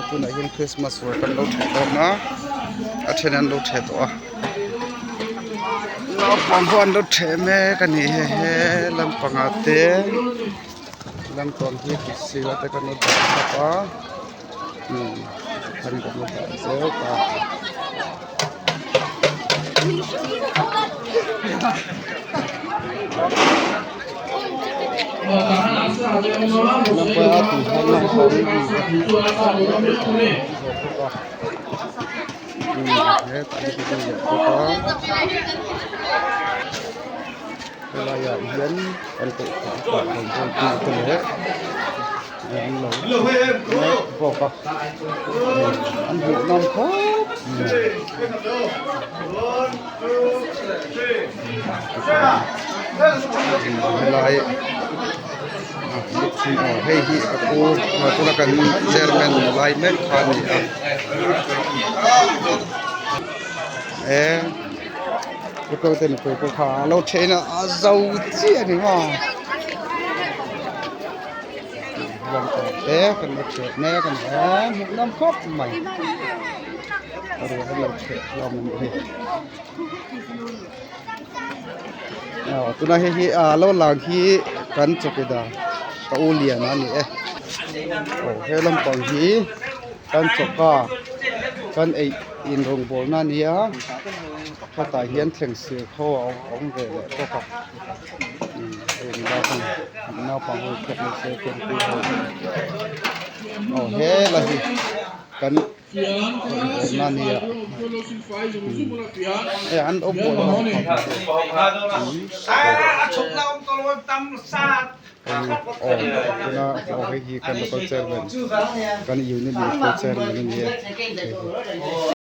tunah hian christmas ruai kan lo ṭheh dawn a a then an lo ṭheh tawh a naupang ho an lo ṭheh mek a ni hei he lampangah te lampang hi kut sirah te kan lo dah bawk a umm kan lo dah zel ta. Helaiah hian kan kohhran upa rawngbawltu te leh an lo mek bawk a an hmuhnawm khawp mai. Helai aw hei hi a pu tuna kan chairman lai mek kha a ni a e petrol te mipui pawh kha a lo then a a zo chiah a ni maw te kan la ṭheh mek a ni a hmuhnawm khawp mai a ruah an lo ṭheh hlawm a nih hi. Aw tunah hei hi ah lo lang hi kan chawkidar ka u lian a ni e aw he lampang hi kan choka kan ei in rawngbawlna a nia hetah hian thleng sir khaw a awm ve leh bawk a hei naupang ho khian nasa ho aw helai hi kan. Kan unit local chairman kan unit local chairman a ni e.